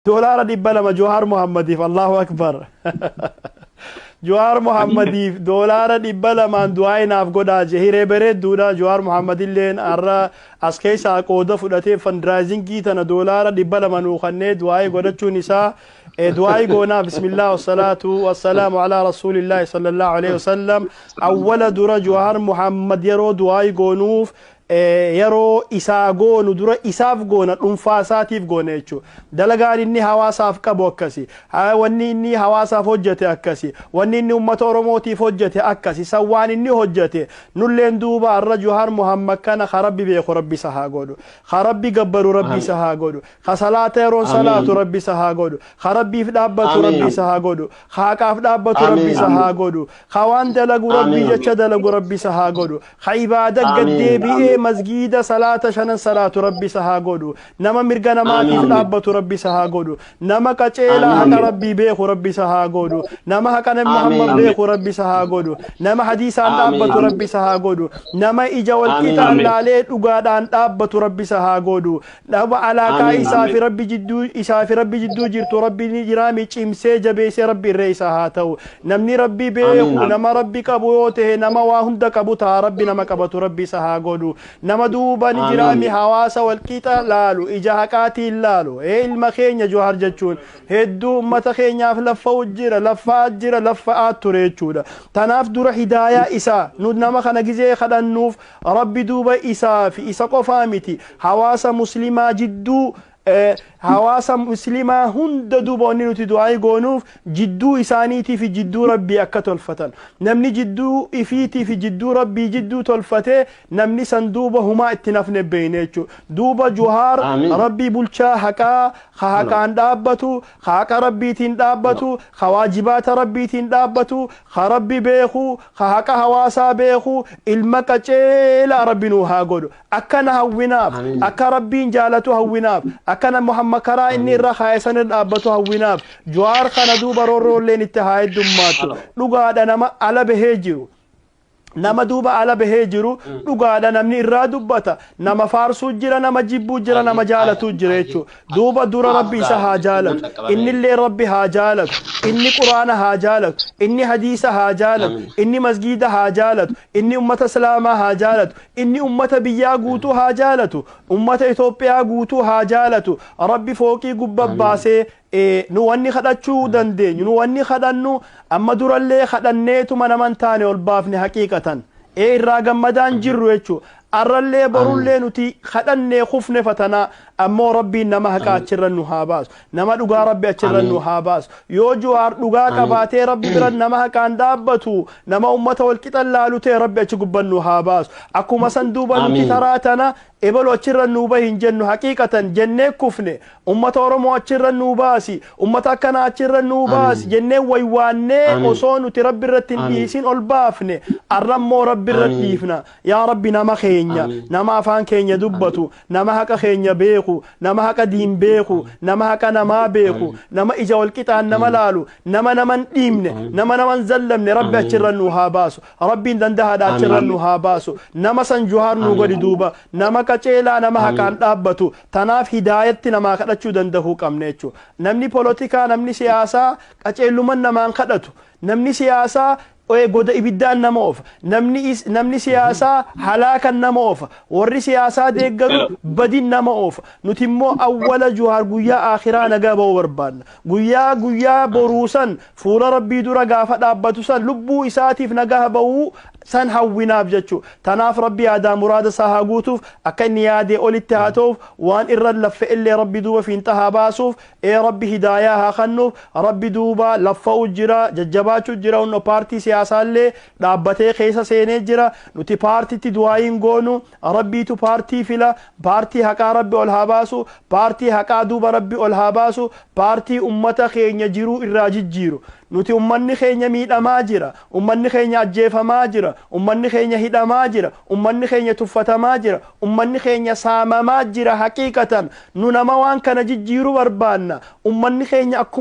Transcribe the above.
200 Johaar Muhammadiif. Allahu Akbar. Johaar Muhammadiif $200n du'aa naaf godhaa je. Hiree bareedduudha. Johaar Muhammadilleen har'a as keessaa qooda fudhatee fundraisingii tana $200 nuu kannee du'aa godhachuun isaa, du'aa goonaa. Bismillah, wassalaatu wassalaamu alaa rasuulillaahi sallallahu alaihi wasallam. Awwala dura Johaar Muhammad yeroo du'aa goonuuf, yeroo isaa goonu dura isaaf goona, dhuunfaa isaatiif goona jechuudha. Dalagaan inni hawaasaaf qabu akkasi. Wanni inni hawaasaaf hojjete akkasi. Wanni inni uummata Oromootiif hojjete akkasi. San waan inni hojjete nulleen duuba har'a Johaar Muhammad kana ka Rabbi beeku Rabbi isa haa godhu. Ka Rabbi gabbaru Rabbi isa haa godhu. Ka salaata yeroon salaatu Rabbi isa haa godhu. Ka Rabbiif dhaabbatu Rabbi isa haa godhu. Ka haqaaf dhaabbatu Rabbi isa haa godhu. Ka waan dalagu Rabbi jecha dalagu Rabbi isa haa godhu. Ka ibaada gaddeebi'ee masgiida salaata shanan salaatu Rabbi isa haa godhu. Nama mirga namaatiif dhaabbatu Rabbi isa haa godhu. Nama qaceelaa haqa Rabbii beeku Rabbi isa haa godhu. Nama haqa Nabi Muhammad beeku Rabbi isa haa godhu. Nama hadiisaan dhaabbatu Rabbi isa haa godhu. Nama ija walqixaan laalee dhugaadhaan dhaabbatu Rabbi isa haa godhu. Nama alaaqaa isaa fi Rabbi jidduu isaa fi Rabbi jidduu jirtu Rabbi ni jiraami cimsee jabeessee Rabbi irree isaa haa ta'u. Namni Rabbi beeku nama Rabbi qabu yoo ta'e, nama waa hunda qabu ta'a. Rabbi nama qabatu Rabbi isa haa godhu. Nama duuba ni jiraami hawaasa walqixa laalu, ija haqaatiin laalu. Ilma keenya Johaar jechuun hedduu ummata keenyaaf laffa'u jira, laffa'aa jira, laffa'aa ture jechuudha. Tanaaf dura hidaayaa isaa nu nama kana gizee kadhannuuf, Rabbi duuba isaa fi isa qofaa miti, hawaasa muslimaa jidduu, hawaasa muslimaa hunda duuba wanni nuti du'aa goonuuf jidduu isaaniitii fi jidduu Rabbii akka tolfatan. Namni jidduu ifiitii fi jidduu Rabbii jidduu tolfatee, namni san duuba humaa itti nafne beeyne jechuudha. Duuba Johaar Rabbii bulchaa haqaa, ka haqaan dhaabbatu, ka haqa Rabbiitiin dhaabbatu, ka waajibaata Rabbiitiin dhaabbatu, ka Rabbi beeku, ka haqa hawaasaa beeku, ilma qaceelaa Rabbi nuu haa godhu. Akkana hawwinaaf, akka Rabbiin jaalatu hawwinaaf, akkana Muhammad karaa inni irra kaa'e san irra dhaabbatu hawwinaaf. Jawaar kana duuba roorroolleen itti haa heddummaattu. Dhugaadha, nama ala bahee jiru, nama duuba ala bahee jiru, dhugaadha, namni irraa dubbata, nama faarsuu jira, nama jibbuu jira, nama jaalatuu jira jechuudha. Duuba dura Rabbi isa haa jaalatu, innillee Rabbi haa jaalatu, inni Quraana haa jaalatu, inni hadiisa haa jaalatu, inni masgiida haa jaalatu, inni ummata islaamaa haa jaalatu, inni ummata biyyaa guutuu haa jaalatu, ummata Itoophiyaa guutuu haa jaalatu. Rabbi fooqii gubba baasee, nu wanni kadhachuu dandeenyu, nu wanni kadhannu amma durallee kadhanneetuma naman taane ol baafne. Haqiiqatan irraa gammadaan jirru jechuu. Arrallee borullee nuti kadhannee kufne fatanaa, ammoo Rabbiin nama haqa achirra nu haa baasu, nama dhugaa Rabbi achirra nu haa baasu. Yoo Juwaar dhugaa qabaatee Rabbi bira nama haqaan dhaabbatu, nama ummata walqixan laalu ta'e, Rabbi achi gubban nu haa baasu. Akkuma san duuba nuti taraa tana ebalu achirra nuu bahi hin jennu. Haqiiqatan jennee kufne. Ummata Oromoo achirra nuu baasi, ummata akkanaa achirra nuu baasi jennee waywaannee osoo nuti Rabbi irratti hin dhiisin ol baafne. Arrammoo Rabbi irra dhiifna. Yaa Rabbi, nama keenya, nama afaan keenya dubbatu, nama haqa keenya beeku, nama haqa diin beeku, nama haqa namaa beeku, nama ija walqixaan nama laalu, nama naman dhiibne, nama naman zallamne, Rabbi achirra nuu haa baasu. Rabbiin dandahaadha, achirra nuu haa baasu. Nama san Juhaar nuu godhi. Duuba nama qaceelaa, nama haqaan dhaabbatu. Tanaaf hidaayatti namaa kadhachuu dandahuu qabne jechuudha. Namni polotikaa, namni siyaasaa qaceelluman namaan kadhatu. Namni siyaasaa goda ibiddaan nama oofa. Namni siyaasaa halaakan nama oofa. Warri siyaasaa deeggaru badin nama oofa. Nuti immoo awwala Juhaar guyyaa akhiraa nagaa ba'uu barbaanna. Guyyaa boruu san fuula Rabbii dura gaafa dhaabbatu san lubbuu isaatiif nagaa ba'uu san hawwinaaf jechuu. Tanaaf Rabbi yaadaa muraada isaa haa guutuuf, akka inni yaadee olitti haa ta'uuf, waan irra laffe illee Rabbi duuba fiinxa haa baasuuf, Rabbi hidaayaa haa kennuuf. Rabbi duuba laffa'u jira, jajjabaachuu jira. Hunno paartii siyaasaallee dhaabbatee keessa seenee jira. Nuti paartitti du'aayin goonu, Rabbiitu paartii fila. Paartii haqaa Rabbi ol haa baasu. Paartii haqaa duuba Rabbi ol haa baasu. Paartii ummata keenya jiruu irraa jijjiiru. Nuti ummanni keenya miidhamaa jira, ummanni keenya ajjeefamaa jira, ummanni keenya hidhamaa jira, ummanni keenya tuffatamaa jira, ummanni keenya saamamaa jira. Haqiiqatan nu nama waan kana jijjiiru barbaanna. Ummanni keenya akkuma